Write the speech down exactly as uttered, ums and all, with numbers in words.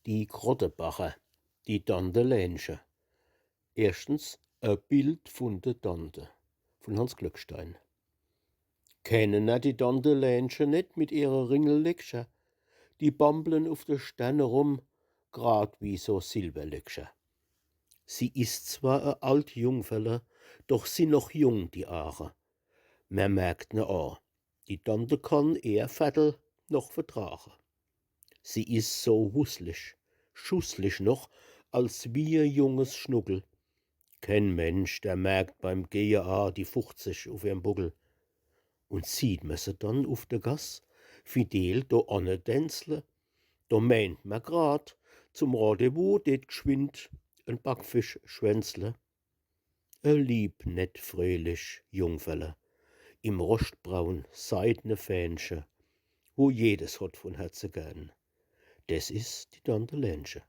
Die Krottebacher, die Tante Lenche. Erschtens e Bild vun de Tante, vun Hanns Glückstein. Kennen er die Tante Lenche net mit ihre Ringelleckcher? Die bamblen uf de Stern erum, grad wie so Silwerlöckcher. Sie is zwar e alt Jungferle, doch sin noch jung die Aache. Mer merkt ne a, die Tante kann ehr Vertel noch vertrache. Sie is so wusslich, schusslich noch, als wie e junges Schnuckel. Keen Mensch, der merkt beim Gehe a die fuchzig uf ihrem Buckel. Un sieht mer se dann uf de Gass fidel do anne dänzle, do meent mer grad, zum Rendezvous deet gschwind en Backfisch schwänzle. E lieb, nett, fröhlich Jungferle im roschtbraun seidne Fähnche, wo jedes hot vun Herze gern. Des is die Tante Lenche.